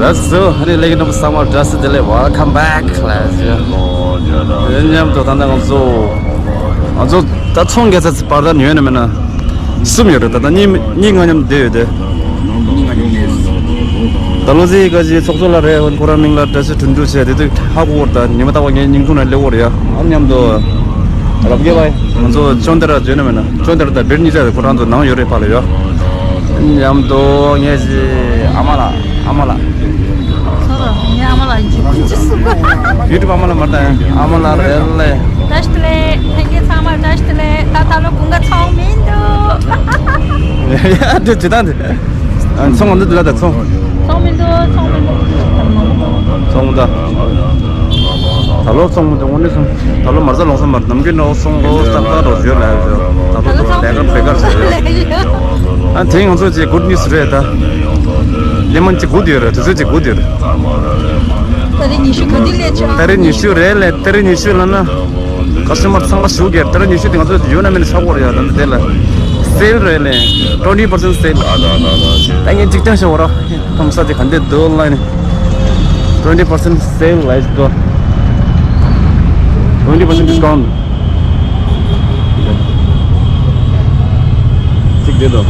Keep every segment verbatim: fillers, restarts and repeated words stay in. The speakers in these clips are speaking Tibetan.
ལགས་སོ། ཧ་རི་ལེགས་འགྲུབ་ཚང་མར་བཀྲ་ཤིས་བདེ་ལེགས། Welcome back ལགས་སོ། དེ་མཉམ་དུ་ད་ལྟ་ང་ཚོ་ང་ཚོ་ད་ཚོང་རྒྱག་ས་བར་ད་ཉོས་ནས་མེད་ན་གསུམ་ཡོད་རེད། ད་ལྟ་གཉིས་གཉིས་ང་མཉམ་བསྡད་ཡོད་དེ། ད་ལོ་ཟིག་ག་ཅི་ཚོགས་གཙོ་ལགས་རེད། ཁོ་རང་མིང་ལ་བཀྲ་ཤིས་དོན་གྲུབ་བྱས། དེ་དུས་ཧ་གོ་བར་ད་ཉི་མ་རྟག་པར་ངའི་སྙིང་ཐུང་ན་སླེབས་བར་ཡ། ཨ་མཉམ་དུ་རབ་རྒྱས་པ་ང་ཚོ་ཅོན་ཏེ་ར་བརྗོད་ནས་མེད་ན་ཅོན་ཏེ་ར་དང་བེར་གཉིས་ཆ་ཁོ་རང་ཚོ་ནང་ཡོད་རེད་ཕ་ལ་ཡོད། མཉམ་དུ་ངས་ཅི་ཨ་མ་ལགས། ཨ་མ་ལགས། ཚོར་རོ། ངའི་ཨ་མ་ལགས་ཡིན་གྱི་ཕུན་སུམ་ཚོགས་པ། ཡུ་ཊུབ་ཨ་མ་ལགས་མ་རེད་ད། ཨ་མ་ལགས་རེད་ལེ། བཀྲ་ཤིས་བདེ་ལེགས། ལྷན་རྒྱས་ཚང་མར་བཀྲ་ཤིས་བདེ་ལེགས། ད་ད་ལོ་དགུན་ཁ་ཚོང་མི་འདུག་ཡ་དེ་ཇི་ལྟར་འདི་ཚོང་འདི་ལ་ད་ཚོང་། ཚོང་མི་འདུག་ཚོང་མི་འདུག་ཚོང་མི་འདུག་ད་ལོ་ཚོང་མི་འདུག་དངོས་གནས་སོང་། ད་ལོ་མ་རྩ་ལོང་ས་མར་ནམ་རྒྱུན་ནོ་སོང་ལོ་ཏག་ཏག་རོ་བརྗོད་ལ་ཡོད། ད་ལོ་ལས་ཀ་བེ་གར་བྱས་ཡོད། ཨ་དེ་ང་ཚོ་ཅིག་གུད་ནིས་རེད་ད། ལེ་མོན་ཅིག་གུད་ཡོད་རེད། དུས་ཚོད་ཅིག་གུད་ཡོད་རེད། ཏ་རིག་ཉི་ཤུ་ག་དུས་སླེབས་ཆོག་ཏ་རིག་ཉི་ཤུ་རེད་ལས། ཏ་རིག་ཉི་ཤུ་ལ་ན་ཀ་སི་ཊོ་མར་ཚང་མ་ཞུགས་ཀྱི་རེད། ཏ་རིག་ཉི་ཤུ་དེ་ང་ཚོ་ཡོད་ན་མེད་ན་ཆགས་ཀྱི་རེད་ཡ། ད་ནི་དེ་ལ་སེལ་རེད་ལས། twenty percent sale། ད་ངས་འཇིག་རྟེན་ཤོར་བ་ར། ཁམས་ས་དེ་ག་འདྲ་འདུག་ལ་ནི། twenty percent sale ལ་ཡིན་འདུག twenty percent discount། གཅིག་བསྡད་དོ།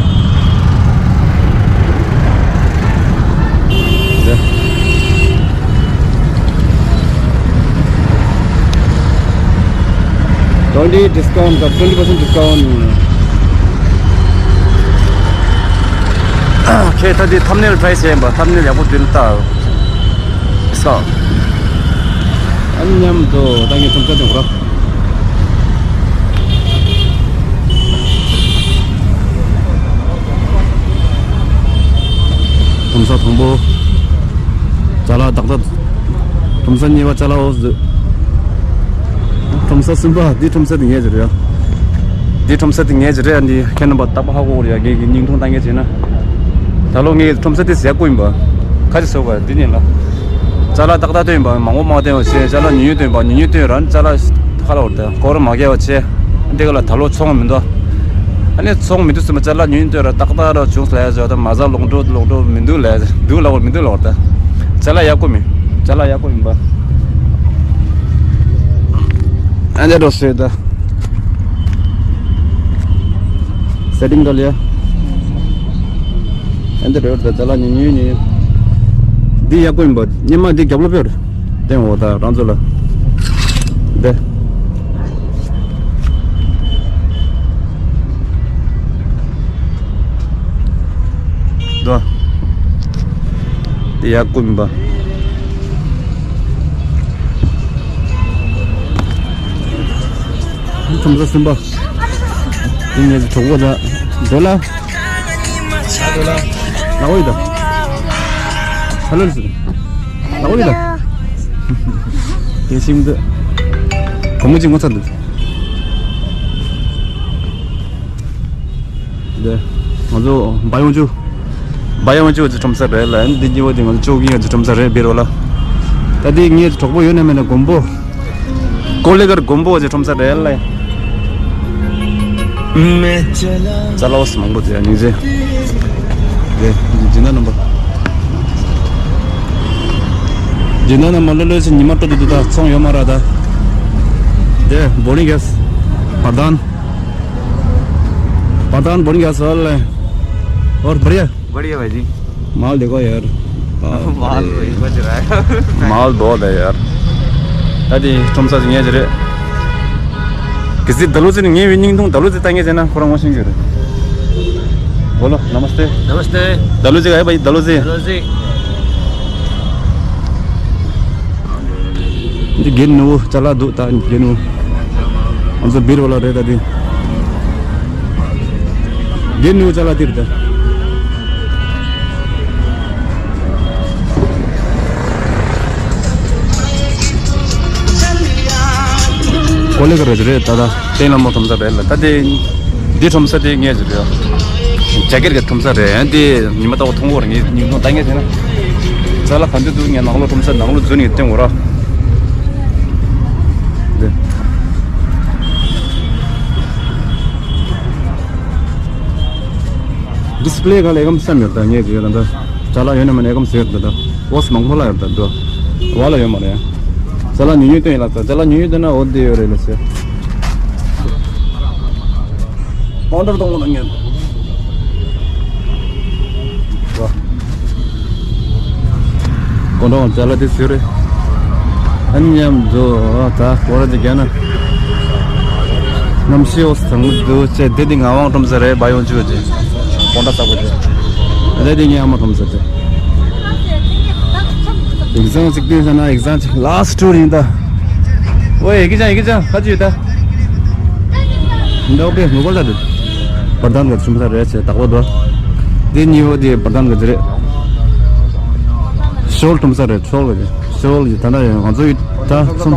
twenty discount དང་twenty percent discount། ཁྱེད་ད་འདི་ཐམ་ནེལ་ཊ་རའི་བྱས་ཡིན་པ། ཐམ་ནེལ་ཡག་པོ་འདི་ལ་ལྟ། ཨ་མཉམ་དུ་ད་ངས་ཁྲོམ་ས་དེ་འགྲོ། ཁྲོམ་ས་དང་པོ། ཅ་ལག་ཏག་ཏག་ཁྲོམ་ས་གཉིས་པ་ཅ་ལག་འོ་ཟེར། ཁྲོམ་ས་གསུམ་པ། འདི་ཁྲོམ་ས་དེ་ངའི་ཅིག་རེད་ཡ། འདི་ཁྲོམ་ས་དེ་ངའི་ཅིག་རེད་ཡ། འདི་ཁྱེད་རྣམ་པ་རྟག་པར་ཧ་གོ་གི་རེད་ཡ། ངས་ཀྱི་སྙིང་ཐུང་བཏང་མཁན་བྱས་ན། ད་ལོ་ངའི་ཁྲོམ་ས་དེ་ཟས་བརྐོ་ཡིན་པ། ཁ་ཅིག་བཟོ་དགོས་འདི་ཉིད་ལ། ཅ་ལག་ཏག་ཏག་སྟོན་པ། མང་པོ་མང་སྟོན་པ་བྱས། ཅ་ལག་ཉུང་ཉུང་སྟོན་པ། ཉུང་ཉུང་སྟོན་ར་ཅ་ལག་ཁ་ལ་བར་དུ་སྐོར་མ་རྒྱག་པ་བྱས། འདི་ག་ལ་ད་ལོ་ཚོང་མི་འདུག་ཨ་ནི་ཚོང་མི་འདུག་ཟེར་མ། ཅ་ལག་ཉུང་ཉུང་སྟོན་ར་ཏག་ཏག་ར་བྱུང་ལས་བྱ་ད་མ་ཟ་ལོག་འགྲོ་ལོག་འགྲོ་མི་འདུག་ལས་འདུག་ལ་བར་མི་འདུག་ལ་བར་ད། ཅ་ལག་ཡག་པོ་མིན། ཅ་ལག་ཡག་པོ་ཡིན་པ། ཨ་འདྲ་འགྲོ་སྲིད་ད། སེ་ཊིང་འགྲོ་ལ་ཡ། ཨ་འདྲ་འགྲོ་ད། ཅ་ལག་ཉུང་ཉུང་ཉུང་ཉུང་། འདི་ཡག་པོ་ཡིན་པ། སྙེ་མ་འདི་རྒྱབ་ལོ་ཕེར། དེ་འོ་ད་རང་ཚོ་ལ། འདི། འདི་ད། འདི་ཡག་པོ་མིན་པ། ཁྲོམ་ས་གསུམ་པ། འདི་ངའི་གྲོགས་པོ་ད། འདི་ལ། ལ་འོ་ཡི་ད། ཧ་ལོ་ལི་སི། ལ་འོ་ཡི་ད། དེ་ཤིང་འདི། བུ་མོ་གཅིག་ངོ་ཚ་འདུག་འདི། ང་ཚོ་སྦ་ཡོང་ཆུ། སྦ་ཡོང་ཆུ་གི་ཁྲོམ་ས་རེད་ལ། འདི་གཉིས་པ་དེ་ང་ཚོ་ཅོ་གིང་གི་ཁྲོམ་ས་རེད་འབེར་བ་ལ། ད་འདི་ངའི་གྲོགས་པོ་ཡོད་ན་མེད་ན་མགོན་པོ། ཀོ་ལེ་གར་མགོན་པོ་གི་ཁྲོམ་ས་རེད་ལ། ཅ་ལག་མང་པོ་དེ་ཡང་ཉིན་རེ། དེ་འཇིན་ན་རྣམ་པ། འཇིན་ན་རྣམ་པ་ལོ་ལོ་ཞིག་ཉི་མ་སྤྲོ་དུ་དུ་ད་ཚོང་ཡོད་མ་ར་ད། དེ་བོ་ནི་གེས། བར་དན། पता नहीं बढ़िया सर है। और बढ़िया? बढ़िया भाई जी। माल देखो यार। माल वही बच रहा है। माल बहुत है यार। ད་དེ་ཁྲོམ་ས་ཟིན་ངེས་ཅི་རེད། གལ་སྲིད་ད་ལོ་ཚེ་ནི་ངའི་བའི་སྙིང་ཐུང་ད་ལོ་ཚེ་ལྟ་ངེས་ཟེར་ན་ཁོ་རང་ངོ་ཤེས་ཀྱི་རེད། बोलो नमस्ते। नमस्ते। ད་ལོ་ཚེ་ག་ཡ་བའི་ད་ལོ་ཚེ། ད་ལོ་ཚེ། འདི་རྒན་ནུ་བོ་ཅ་ལག་འདུག་ད་རྒན་ནུ་བོ། ང་ཚོ་སྦིར་བ་ལ་རེད་ད་འདི། རྒན་ནུ་བོ་ཅ་ལག་འདི་རེད་ད། ཀོ་ལེ་ག་རེད་རེད་ད་ད། བསྟན་ལ་མོ་ཁྲོམ་ས་རེད་ལ། ད་དེ་འདི་ཁྲོམ་ས་དེ་ངས་ཟེར་ཡོད། ཇ་ཀེར་གི་ཁྲོམ་ས་རེད། འདི་ཉི་མ་ལྟ་བུ་མཐོང་གོ་ར། ངས་ཉིན་མོ་ལྟ་ངས་ཟེར་ན། ཅ་ལག་ག་འདི་འདུག་ངས་ནང་ལོགས་ཁྲོམ་ས་ནང་ལོགས་འཛུལ་ནས་བསྟན་གོ་ར། འདི། ཌིས་པི་ལེ་ག་ལས་ཀམ་བསམ་ཡོད་ད་ངས་ཟེར་ཡོད་ད་འདི། ཅ་ལག་ཡོད་ན་མེད་ན་ཡག་གམ་ཟེར་ད་ད། འོ་ས་མང་པོ་ལ་ཡོད་ད་ད། བ་ལ་ཡོད་མ་རེད། ཅ་ལག་ཉུང་ཉུང་སྟོན་ཡིན་ལ་ད། ཅ་ལག་ཉུང་ཉུང་སྟོན་ན་འོ་དེ་ཡོད་རེད་ལ་ཟེར། ཨོ་ཌར་གཏོང་བ་ན་ངན། ཀོན་ཀྲོང་ཅ་ལག་དེ་ཟེར་རེད། ཨ་ནི་མཉམ་དུ་ད་སྐོར་ར་ཅིག་རྒྱག་ན། གནམ་གཤིས་འོ་ས་ཚང་མ་འདུག་ཅེས་དེ་དེ་ངག་དབང་ཁྲོམ་ས་རེད། བ་ཡོང་བཅུག་ཅེས་དགོང་དག་ཚ་པོ་ཅེས། དེ་དེ་ངའི་ཨ་མ་ཁྲོམ་ས་དེ། ཡིག་ཚང་གཅིག་བསྟན་ས་ན་ཡིག་ཚང་གཅིག་ལ་སི་ཊི་ཊུར་ཡིན་ད། ཝེ་ཡི་གེ་ཅང་ཡི་གེ་ཅང་ཁ་ཅིག་ཡོད་ད། འདི་ཨོ་པེ་ངོ་པར་ད་དེ། བར་ཐང་གི་ཁྲོམ་ས་རེད་ཅེས་དག་པོ་འདུག་དེ་གཉིས་པོ་དེ་བར་ཐང་གི་དེ་རེད། ཤོལ་ཁྲོམ་ས་རེད། ཤོལ་གི་དེ། ཤོལ་གི་ད་ལྟ་ཡང་ང་ཚོ་ཡི་ད་ཁྲོམ་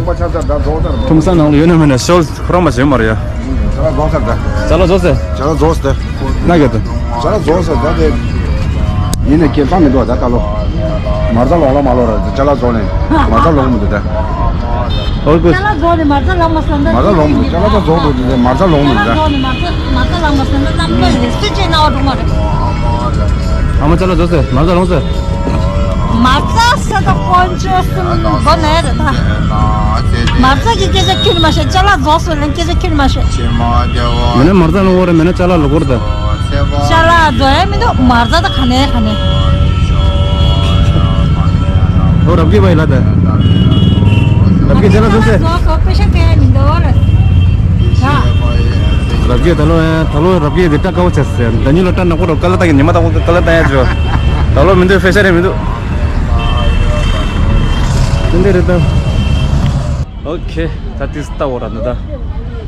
ཁྲོམ་ས་ནང་ལ་ཡོད་ན་མེད་ན་ཤོལ་ཁོ་རང་མ་བྱེད་མ་རེད་ཡ། ཅ་ལག་རྫོགས་ས་རེད་ད། ཅ་ལག་རྫོགས་ས་རེད། ན་གི་ད། ཅ་ལག་རྫོགས་ས་ད་དེ། ཡིན་ནའི་ཁྱེད་ཚང་མི་འདུག་ད་ད་ལོ། མ་རྩ་ལོག་ལ་མ་ལོག་ར་ཅ་ལག་རྫོགས་ནས་མ་རྩ་ལོག་མི་འདུག་ད། ཨོ་ཀུ། ཅ་ལག་རྫོགས་ནས་མ་རྩ་ལོག་མ་སོང་ད། མ་རྩ་ལོག་མི་འདུག་ཅ་ལག་ད་རྫོགས་འདུག་དེ་མ་རྩ་ལོག་མི་འདུག་ད། ཅ་ལག་རྫོགས་ནས་མ་རྩ་མ་རྩ་ལོག་མ་སོང་ད་རྣམ་པ་ཡིན་སུས་ཅེས་ན་འོ་འགྲོ་མ་རེད། ཨ་མ་ཅ་ལག་རྫོགས་ས་མ་རྩ་ལོག་ས། མ་རྩ་ས་ད་དཀོན་མཆོག་གསུམ་མགོ་ནས་རེད་ད། མ་རྩ་གི་སྐད་ཆ་ཁྱོན་མ་བཤད། ཅ་ལག་རྫོགས་སོང་ལན་སྐད་ཆ་ཁྱོན་མ་བཤད། མེད་ན་མ་རྩ་ལོག་གོ་རེད། མེད་ན་ཅ་ལག་ལོག་གོ་རེད་ད། ཅ་ལག་རྫོགས་ཡ་མི་འདུག་མ་རྩ་ད་ག་ནས་ག་ནས། ཨོ་རབ་རྒྱས་པ་ཡིན་ལ་ད། རབ་རྒྱས་ཅ་ལག་རྫོགས་ས། རྫོགས་སོང་པེ་ཤ་སྟེར་ཡ་མི་འདུག་ལ། ད། རབ་རྒྱས་ད་ལོ་ཡ་ད་ལོ་རབ་རྒྱས་དེ་སྐྲ་དཀར་པོ་ཆགས་སོང་ཟེར། ད་ཉིན་ལ་སྐྲ་ནག་པོ་རོ་ཀ་ལ་ད་གི་ཉི་མ་ད་པོ་ཀ་ལ་ད་ཡ་ཅོ། ད་ལོ་མི་འདུག་ཕེ་ཤ་རེད་མི་འདུག་དེ་འདྲ་རེད་ད། ཨོ་ཁེ། ད་ཏིས་ལྟ་འོ་ར་ནི་ད།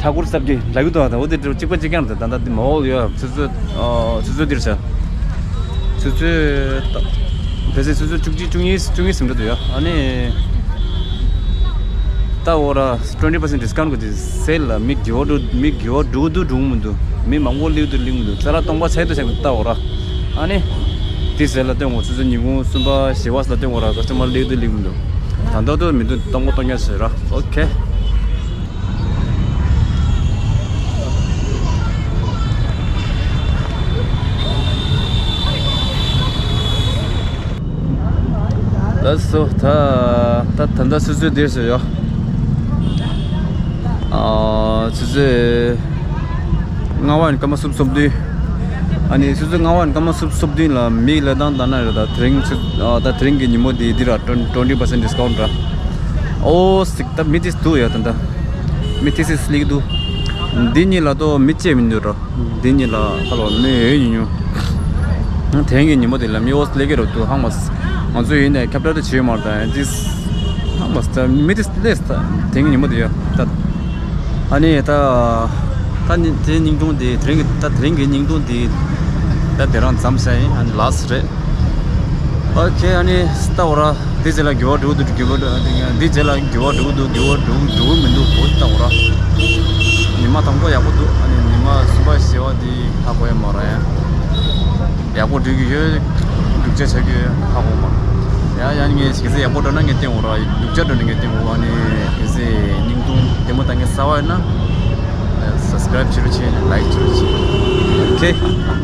ཐ་གུར་སབ་ཀྱི་ལ་གུ་དོ་ད་འོ་དེ་གཅིག་པ་གཅིག་རྐྱང་རེད་ད། ད་འདི་མ་འོ་ཡོད་ཆུ་ཚོད་ཨ་ཆུ་ཚོད་འདིར་ཆ། ཆུ་ཚོད་ད། ཕལ་ཆེར་ཆུ་ཚོད་བཅུ་གཅིག་བཅུ་གཉིས་བཅུ་གཉིས་ཟིན་འགྲོ་འདུག་ཡ། ཨ་ནི། ད་འོ་ར་twenty percent discount གི་དེ་སེལ་ལ་མི་དགེ་བ་འགྲོ་མི་དགེ་བ་འགྲོ་འདུག་འགྲོ་མི་འདུག་མི་མང་པོ་སླེབས་འདུག་སླེབས་འདུག་ཅ་ལག་སྟོང་པ་ཆགས་འདུག་ཆགས་འདུག་ད་འོ་ར། ཨ་ནི། དེ་ཟེར་ལ་སྟོན་འོ་ཆུ་ཚོད་ཉིན་གུང་གསུམ་པ་བཞི་པ་ཟེར་ལ་སྟོན་འོ་ར་ཀ་སི་ཊ་མར་སླེབས་འདུག་སླེབས་འདུག་ད་ལྟ་དུ་མི་འདུག་སྟོང་པ་སྟོང་ཉ་ཟེར་ར། ཨོ་ཁེ། ལགས་སོ། ད་ད་ད་ད་ཆུ་ཚོད་འདིར་སོ་ཡོ། ཨ་ཆུ་ཚོད་ལྔ་པ་ཡིན་སྐར་མ་སུམ་སུམ་བདུན། ཨ་ནི་ཆུ་ཚོད་ལྔ་པ་ཡིན་སྐར་མ་སུམ་སུམ་བདུན་ལ་མིག་ལ་བཏང་ད་ན་རེད་ད། དེ་རིང་ཆུ་ཨ་ད་དེ་རིང་གི་ཉིན་མོ་འདི་འདི་ར་twenty percent discount ར། ཨོ་སིག་ད་མི་ཏིས་འདུག་ཡ་ད་ད། མི་ཏིས་སི་སླེག་འདུག་འདི་གཉིས་ལ་ཏོ་མི་ཅེས་མི་འདུག་ར། འདི་གཉིས་ལ་ཁ་ལོ་མི་འོས་ཉུ་ཉུ། དེང་གི་ཉིན་མོ་དེ་ལ་མི་འོས་ལེ་གེ་རོ་ཏུ་ཧང་མ་སི། ང་ཚོ་ཡིན་ནས་ཁྱབ་བསྒྲགས་དེ་བྱེད་མར་དང་ཏིས་ཧང་མ་སི་ད་མི་ཏིས་ལེས་ད་དེང་གི་ཉིན་མོ་དེ་ཡོད་ད། ཨ་ནི་ད་ད་ནི་དེ་སྙིང་ཐུང་དེ་དེ་རིང་གི་ད་དེ་རིང་གི་སྙིང་ཐུང་དེ་ད་དེ་རང་མཚམས་བཞག་ཡིན། ཨ་ནི་ལ་སི་རེད། ཨོ་ཁེ། ཨ་ནི་ད་འོ་ར། འདི་རྗེས་ལ་འགྱུར་བ་འགྲོ་གི་འདུག་འགྱུར་བ་འགྲོ། འདི་རྗེས་ལ་འགྱུར་བ་འགྲོ་གི་འདུག་འགྱུར་བ་འགྲོ་འགྲོ་གི་མི་འདུག་འོ་ད་འོ་ར། ཉི་མ་དང་པོ་ཡག་པོ་འདུག་ཨ་ནི་ཉི་མ་གསུམ་པ་བཞི་པ་འདི་ཧ་གོ་ཡ་མ་ར་ཡ། ཡག་པོ་འགྲོ་གི་ཡོད། སྡུག་ཅག་ཆགས་ཀྱི་ཡོད་ཧ་གོ་མ། ཡ་ཡ་ནི་ངས་གལ་སྲིད་ཡག་པོ་འགྲོ་ན་ངས་བསྟན་འོ་ར། སྡུག་ཅག་འགྲོ་ན་ངས་བསྟན་འོ། ཨ་ནི་གལ་སྲིད་སྙིང་ཐུང་ལྟད་མོ་ལྟ་མཁན་གསར་པ་ཡོད་ན། སབ་སི་ཀ་རེབ་བྱེད་རོགས་བྱེད། ལའིག་བྱེད་རོགས་བྱེད། ཨོ་ཁེ།